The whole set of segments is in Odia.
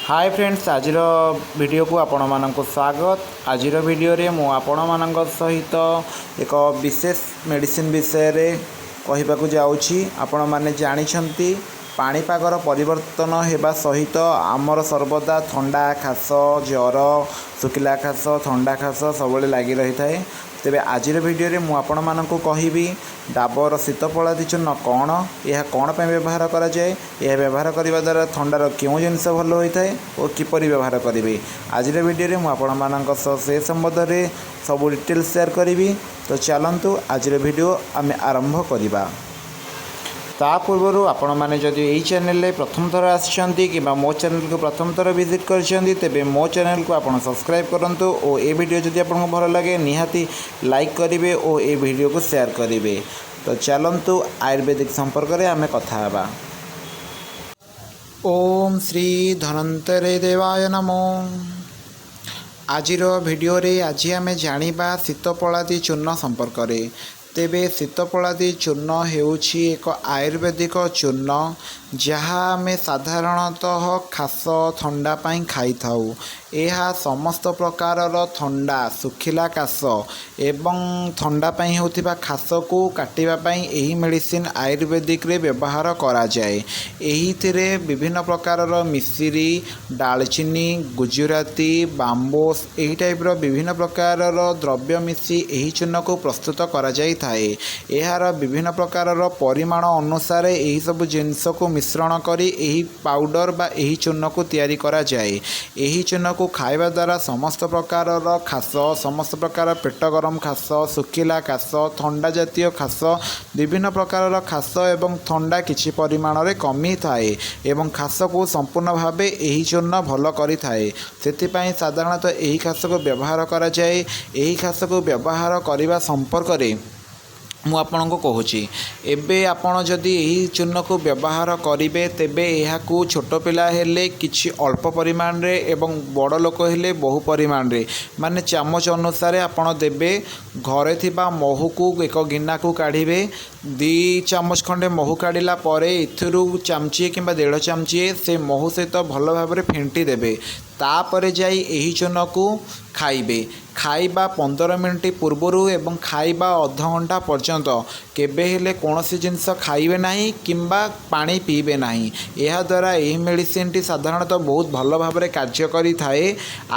ହାଏ ଫ୍ରେଣ୍ଡସ୍, ଆଜିର ଭିଡ଼ିଓକୁ ଆପଣମାନଙ୍କୁ ସ୍ୱାଗତ। ଆଜିର ଭିଡ଼ିଓରେ ମୁଁ ଆପଣମାନଙ୍କ ସହିତ ଏକ ବିଶେଷ ମେଡ଼ିସିନ ବିଷୟରେ କହିବାକୁ ଯାଉଛି। ଆପଣମାନେ ଜାଣିଛନ୍ତି, ପାଣିପାଗର ପରିବର୍ତ୍ତନ ହେବା ସହିତ ଆମର ସର୍ବଦା ଥଣ୍ଡା, ଖାସ, ଜ୍ୱର, ଶୁଖିଲା ଖାସ, ଥଣ୍ଡା ଖାସ ସବୁବେଳେ ଲାଗି ରହିଥାଏ। ତେବେ ଆଜିର ଭିଡ଼ିଓରେ ମୁଁ ଆପଣମାନଙ୍କୁ କହିବି ଡାବର ଶୀତପଳାଦି ଚୂର୍ଣ୍ଣ କ'ଣ, ଏହା କ'ଣ ପାଇଁ ବ୍ୟବହାର କରାଯାଏ, ଏହା ବ୍ୟବହାର କରିବା ଦ୍ୱାରା ଥଣ୍ଡାର କେଉଁ ଜିନିଷ ଭଲ ହୋଇଥାଏ ଓ କିପରି ବ୍ୟବହାର କରିବେ। ଆଜିର ଭିଡ଼ିଓରେ ମୁଁ ଆପଣମାନଙ୍କ ସହ ସେ ସମ୍ବନ୍ଧରେ ସବୁ ଡିଟେଲ୍ସ ସେୟାର କରିବି। ତ ଚାଲନ୍ତୁ, ଆଜିର ଭିଡ଼ିଓ ଆମେ ଆରମ୍ଭ କରିବା। ତା ପୂର୍ବରୁ ଆପଣମାନେ ଯଦି ଏହି ଚ୍ୟାନେଲରେ ପ୍ରଥମ ଥର ଆସିଛନ୍ତି କିମ୍ବା ମୋ ଚ୍ୟାନେଲକୁ ପ୍ରଥମ ଥର ଭିଜିଟ୍ କରିଛନ୍ତି, ତେବେ ମୋ ଚ୍ୟାନେଲକୁ ଆପଣ ସବସ୍କ୍ରାଇବ୍ କରନ୍ତୁ ଓ ଏ ଭିଡ଼ିଓ ଯଦି ଆପଣଙ୍କୁ ଭଲ ଲାଗେ, ନିହାତି ଲାଇକ୍ କରିବେ ଓ ଏ ଭିଡ଼ିଓକୁ ସେୟାର କରିବେ। ତ ଚାଲନ୍ତୁ, ଆୟୁର୍ବେଦିକ ସମ୍ପର୍କରେ ଆମେ କଥା ହେବା। ଓମ୍ ଶ୍ରୀ ଧନ୍ୱନ୍ତରୀ ଦେବାୟ ନମୋ। ଆଜିର ଭିଡ଼ିଓରେ ଆଜି ଆମେ ଜାଣିବା ଶୀତପଳାଦି ଚୂର୍ଣ୍ଣ ସମ୍ପର୍କରେ। ତେବେ ଶୀତପଳାଦି ଚୂର୍ଣ୍ଣ ହେଉଛି ଏକ ଆୟୁର୍ବେଦିକ ଚୂର୍ଣ୍ଣ, ଯାହା ଆମେ ସାଧାରଣତଃ ଖାସ, ଥଣ୍ଡା ପାଇଁ ଖାଇଥାଉ। ଏହା ସମସ୍ତ ପ୍ରକାରର ଥଣ୍ଡା, ଶୁଖିଲା କାଶ ଏବଂ ଥଣ୍ଡା ପାଇଁ ହେଉଥିବା ଖାସକୁ କାଟିବା ପାଇଁ ଏହି ମେଡ଼ିସିନ ଆୟୁର୍ବେଦିକରେ ବ୍ୟବହାର କରାଯାଏ। ଏହିଥିରେ ବିଭିନ୍ନ ପ୍ରକାରର ମିଶିରି, ଡାଳଚିନି, ଗୁଜୁରାତି, ବାମ୍ବୋସ୍, ଏହି ଟାଇପ୍ର ବିଭିନ୍ନ ପ୍ରକାରର ଦ୍ରବ୍ୟ ମିଶି ଏହି ଚୂର୍ଣ୍ଣକୁ ପ୍ରସ୍ତୁତ କରାଯାଇଥାଏ। ଏହାର ବିଭିନ୍ନ ପ୍ରକାରର ପରିମାଣ ଅନୁସାରେ ଏହିସବୁ ଜିନିଷକୁ ମିଶ୍ରଣ କରି ଏହି ପାଉଡ଼ର ବା ଏହି ଚୂର୍ଣ୍ଣକୁ ତିଆରି କରାଯାଏ। ଏହି ଚୂର୍ଣ୍ଣକୁ ଖାଇବା ଦ୍ୱାରା ସମସ୍ତ ପ୍ରକାରର ଖାସ, ସମସ୍ତ ପ୍ରକାର ପେଟ ଗରମ ଖାସ, ଶୁଖିଲା କାଶ, ଥଣ୍ଡା ଜାତୀୟ ଖାସ, ବିଭିନ୍ନ ପ୍ରକାରର ଖାସ ଏବଂ ଥଣ୍ଡା କିଛି ପରିମାଣରେ କମିଥାଏ ଏବଂ ଖାସକୁ ସମ୍ପୂର୍ଣ୍ଣ ଭାବେ ଏହି ଚୂର୍ଣ୍ଣ ଭଲ କରିଥାଏ। ସେଥିପାଇଁ ସାଧାରଣତଃ ଏହି ଖାସକୁ ବ୍ୟବହାର କରାଯାଏ। ଏହି ଖାସକୁ ବ୍ୟବହାର କରିବା ସମ୍ପର୍କରେ ମୁଁ ଆପଣଙ୍କୁ କହୁଛି। ଏବେ ଆପଣ ଯଦି ଏହି ଚୂର୍ଣ୍ଣକୁ ବ୍ୟବହାର କରିବେ, ତେବେ ଏହାକୁ ଛୋଟ ପିଲା ହେଲେ କିଛି ଅଳ୍ପ ପରିମାଣରେ ଏବଂ ବଡ଼ ଲୋକ ହେଲେ ବହୁ ପରିମାଣରେ, ମାନେ ଚାମଚ ଅନୁସାରେ ଆପଣ ଦେବେ। ଘରେ ଥିବା ମହୁକୁ ଏକ ଗିନାକୁ କାଢ଼ିବେ। 2 ଚାମଚ ଖଣ୍ଡେ ମହୁ କାଢ଼ିଲା ପରେ ଏଥିରୁ ଚାମଚିଏ କିମ୍ବା ଦେଢ଼ ଚାମଚିଏ ସେ ମହୁ ସହିତ ଭଲ ଭାବରେ ଫେଣ୍ଟି ଦେବେ। ତାପରେ ଯାଇ ଏହି ଚୂର୍ଣ୍ଣକୁ ଖାଇବେ। ଖାଇବା 15 ମିନିଟ୍ ପୂର୍ବରୁ ଏବଂ ଖାଇବା ଅଧଘଣ୍ଟା ପର୍ଯ୍ୟନ୍ତ କେବେ ହେଲେ କୌଣସି ଜିନିଷ ଖାଇବେ ନାହିଁ କିମ୍ବା ପାଣି ପିଇବେ ନାହିଁ। ଏହାଦ୍ୱାରା ଏହି ମେଡ଼ିସିନଟି ସାଧାରଣତଃ ବହୁତ ଭଲ ଭାବରେ କାର୍ଯ୍ୟ କରିଥାଏ।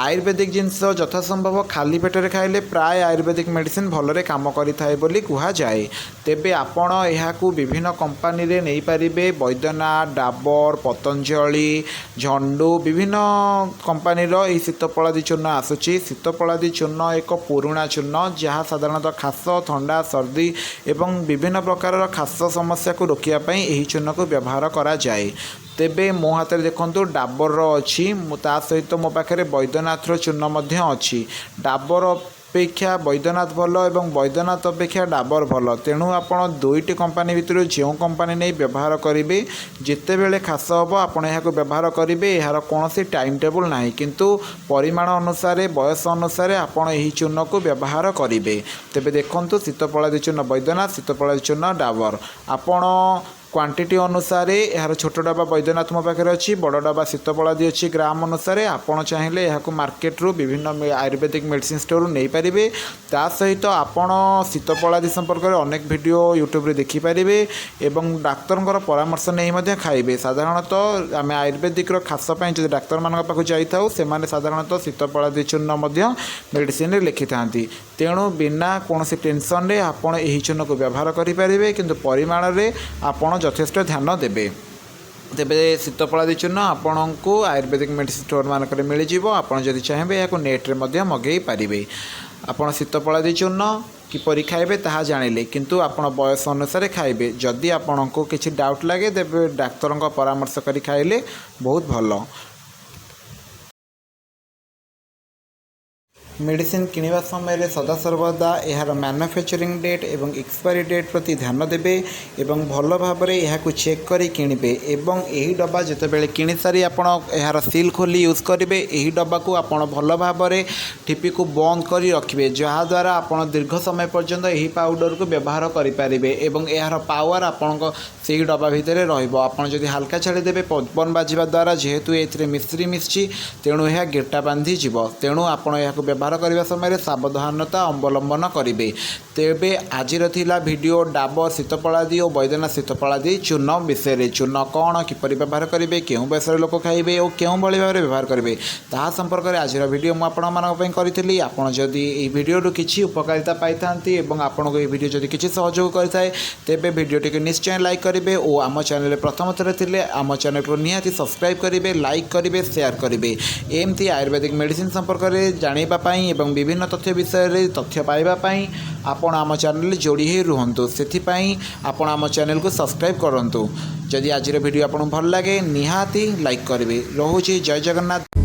ଆୟୁର୍ବେଦିକ ଜିନିଷ ଯଥାସମ୍ଭବ ଖାଲି ପେଟରେ ଖାଇଲେ ପ୍ରାୟ ଆୟୁର୍ବେଦିକ ମେଡ଼ିସିନ ଭଲରେ କାମ କରିଥାଏ ବୋଲି କୁହାଯାଏ। ତେବେ ଆପଣ ଏହାକୁ ବିଭିନ୍ନ କମ୍ପାନୀରେ ନେଇପାରିବେ। ବୈଦ୍ୟନାଥ, ଡାବର, ପତଞ୍ଜଳି, ଝଣ୍ଡୁ, ବିଭିନ୍ନ କମ୍ପାନୀର ଏହି ଶୀତପଳାଦି ଚୂର୍ଣ୍ଣ ଆସୁଛି। ଶୀତପଳାଦି ଚୂର୍ଣ୍ଣ ଏକ ପୁରୁଣା ଚୂର୍ଣ୍ଣ, ଯାହା ସାଧାରଣତଃ ଖାସ, ଥଣ୍ଡା, ସର୍ଦ୍ଦି ଏବଂ ବିଭିନ୍ନ ପ୍ରକାରର ଖାସ ସମସ୍ୟାକୁ ରୋକିବା ପାଇଁ ଏହି ଚୂର୍ଣ୍ଣକୁ ବ୍ୟବହାର କରାଯାଏ। ତେବେ ମୋ ହାତରେ ଦେଖନ୍ତୁ, ଡାବରର ଅଛି। ମୁଁ ତା ସହିତ ମୋ ପାଖରେ ବୈଦ୍ୟନାଥର ଚୂର୍ଣ୍ଣ ମଧ୍ୟ ଅଛି। ଡାବର ଅପେକ୍ଷା ବୈଦ୍ୟନାଥ ଭଲ ଏବଂ ବୈଦ୍ୟନାଥ ଅପେକ୍ଷା ଡାବର ଭଲ। ତେଣୁ ଆପଣ ଦୁଇଟି କମ୍ପାନୀ ଭିତରୁ ଯେଉଁ କମ୍ପାନୀ ନେଇ ବ୍ୟବହାର କରିବେ, ଯେତେବେଳେ ଖାସ ହେବ ଆପଣ ଏହାକୁ ବ୍ୟବହାର କରିବେ। ଏହାର କୌଣସି ଟାଇମ୍ ଟେବୁଲ୍ ନାହିଁ, କିନ୍ତୁ ପରିମାଣ ଅନୁସାରେ, ବୟସ ଅନୁସାରେ ଆପଣ ଏହି ଚୂର୍ଣ୍ଣକୁ ବ୍ୟବହାର କରିବେ। ତେବେ ଦେଖନ୍ତୁ, ଶୀତପଳାଦି ଚୂର୍ଣ୍ଣ ବୈଦ୍ୟନାଥ, ଶୀତପଳାଦି ଚୂର୍ଣ୍ଣ ଡାବର। ଆପଣ କ୍ୱାଣ୍ଟିଟି ଅନୁସାରେ, ଏହାର ଛୋଟ ଡବା ବୈଦ୍ୟନାଥ ମୋ ପାଖରେ ଅଛି, ବଡ଼ ଡବା ଶୀତପଳାଦି ଅଛି। ଗ୍ରାମ ଅନୁସାରେ ଆପଣ ଚାହିଁଲେ ଏହାକୁ ମାର୍କେଟରୁ ବିଭିନ୍ନ ଆୟୁର୍ବେଦିକ ମେଡ଼ିସିନ ଷ୍ଟୋରରୁ ନେଇପାରିବେ। ତା ସହିତ ଆପଣ ଶୀତପଳାଦି ସମ୍ପର୍କରେ ଅନେକ ଭିଡ଼ିଓ ୟୁଟ୍ୟୁବରେ ଦେଖିପାରିବେ ଏବଂ ଡାକ୍ତରଙ୍କର ପରାମର୍ଶ ନେଇ ମଧ୍ୟ ଖାଇବେ। ସାଧାରଣତଃ ଆମେ ଆୟୁର୍ବେଦିକର ଖାସ ପାଇଁ ଯଦି ଡାକ୍ତରମାନଙ୍କ ପାଖକୁ ଯାଇଥାଉ, ସେମାନେ ସାଧାରଣତଃ ଶୀତପଳାଦି ଚୂର୍ଣ୍ଣ ମଧ୍ୟ ମେଡ଼ିସିନରେ ଲେଖିଥାନ୍ତି। ତେଣୁ ବିନା କୌଣସି ଟେନସନରେ ଆପଣ ଏହି ଚୂର୍ଣ୍ଣକୁ ବ୍ୟବହାର କରିପାରିବେ, କିନ୍ତୁ ପରିମାଣରେ ଆପଣ ଯଥେଷ୍ଟ ଧ୍ୟାନ ଦେବେ। ତେବେ ଶୀତପଳାଦି ଚୂର୍ଣ୍ଣ ଆପଣଙ୍କୁ ଆୟୁର୍ବେଦିକ ମେଡ଼ିସିନ ଷ୍ଟୋର ମାନଙ୍କରେ ମିଳିଯିବ। ଆପଣ ଯଦି ଚାହିଁବେ, ଏହାକୁ ନେଟ୍ରେ ମଧ୍ୟ ମଗାଇ ପାରିବେ। ଆପଣ ଶୀତପଳାଦି ଚୂର୍ଣ୍ଣ କିପରି ଖାଇବେ ତାହା ଜାଣିଲେ, କିନ୍ତୁ ଆପଣ ବୟସ ଅନୁସାରେ ଖାଇବେ। ଯଦି ଆପଣଙ୍କୁ କିଛି ଡାଉଟ୍ ଲାଗେ, ତେବେ ଡାକ୍ତରଙ୍କ ପରାମର୍ଶ କରି ଖାଇଲେ ବହୁତ ଭଲ। ମେଡ଼ିସିନ କିଣିବା ସମୟରେ ସଦାସର୍ବଦା ଏହାର ମ୍ୟାନୁଫ୍ୟାକ୍ଚରିଂ ଡେଟ୍ ଏବଂ ଏକ୍ସପାୟରି ଡେଟ୍ ପ୍ରତି ଧ୍ୟାନ ଦେବେ ଏବଂ ଭଲ ଭାବରେ ଏହାକୁ ଚେକ୍ କରି କିଣିବେ। ଏବଂ ଏହି ଡବା ଯେତେବେଳେ କିଣି ସାରି ଆପଣ ଏହାର ସିଲ୍ ଖୋଲି ୟୁଜ୍ କରିବେ, ଏହି ଡବାକୁ ଆପଣ ଭଲ ଭାବରେ ଠିପିକୁ ବନ୍ଦ କରି ରଖିବେ, ଯାହାଦ୍ୱାରା ଆପଣ ଦୀର୍ଘ ସମୟ ପର୍ଯ୍ୟନ୍ତ ଏହି ପାଉଡ଼ରକୁ ବ୍ୟବହାର କରିପାରିବେ ଏବଂ ଏହାର ପାୱାର ଆପଣଙ୍କ ସେହି ଡବା ଭିତରେ ରହିବ। ଆପଣ ଯଦି ହାଲକା ଛାଡ଼ିଦେବେ, ପବନ ବାଜିବା ଦ୍ୱାରା, ଯେହେତୁ ଏଥିରେ ମିଶ୍ରି ମିଶିଛି, ତେଣୁ ଏହା ଗେଟା ବାନ୍ଧିଯିବ। ତେଣୁ ଆପଣ ଏହାକୁ ବ୍ୟବହାର କରିବା ସମୟରେ ସାବଧାନତା ଅବଲମ୍ବନ କରିବେ। ତେବେ ଆଜିର ଥିଲା ଭିଡ଼ିଓ ଡାବର ଶୀତପଳାଦି ଓ ବୈଦ୍ୟନାଥ ଶୀତପଳାଦି ଚୂର୍ଣ୍ଣ ବିଷୟରେ। ଚୂର୍ଣ୍ଣ କ'ଣ, କିପରି ବ୍ୟବହାର କରିବେ, କେଉଁ ବୟସର ଲୋକ ଖାଇବେ ଓ କେଉଁଭଳି ଭାବରେ ବ୍ୟବହାର କରିବେ, ତାହା ସମ୍ପର୍କରେ ଆଜିର ଭିଡ଼ିଓ ମୁଁ ଆପଣମାନଙ୍କ ପାଇଁ କରିଥିଲି। ଆପଣ ଯଦି ଏହି ଭିଡ଼ିଓରୁ କିଛି ଉପକାରିତା ପାଇଥାନ୍ତି ଏବଂ ଆପଣଙ୍କୁ ଏହି ଭିଡ଼ିଓ ଯଦି କିଛି ସହଯୋଗ କରିଥାଏ, ତେବେ ଭିଡ଼ିଓଟିକୁ ନିଶ୍ଚୟ ଲାଇକ୍ କରିବେ ଓ ଆମ ଚ୍ୟାନେଲରେ ପ୍ରଥମ ଥର ଥିଲେ ଆମ ଚ୍ୟାନେଲକୁ ନିହାତି ସବସ୍କ୍ରାଇବ୍ କରିବେ, ଲାଇକ୍ କରିବେ, ସେୟାର କରିବେ। ଏମିତି ଆୟୁର୍ବେଦିକ ମେଡ଼ିସିନ ସମ୍ପର୍କରେ ଜାଣିବା ପାଇଁ ଏବଂ ବିଭିନ୍ନ ତଥ୍ୟ ବିଷୟରେ ତଥ୍ୟ ପାଇବା ପାଇଁ ଆପଣ ଆମ ଚ୍ୟାନେଲରେ ଯୋଡ଼ି ହୋଇ ରୁହନ୍ତୁ। ସେଥିପାଇଁ ଆପଣ ଆମ ଚ୍ୟାନେଲକୁ ସବସ୍କ୍ରାଇବ୍ କରନ୍ତୁ। ଯଦି ଆଜିର ଭିଡ଼ିଓ ଆପଣଙ୍କୁ ଭଲ ଲାଗେ, ନିହାତି ଲାଇକ୍ କରିବେ। ରହୁଛି, ଜୟ ଜଗନ୍ନାଥ।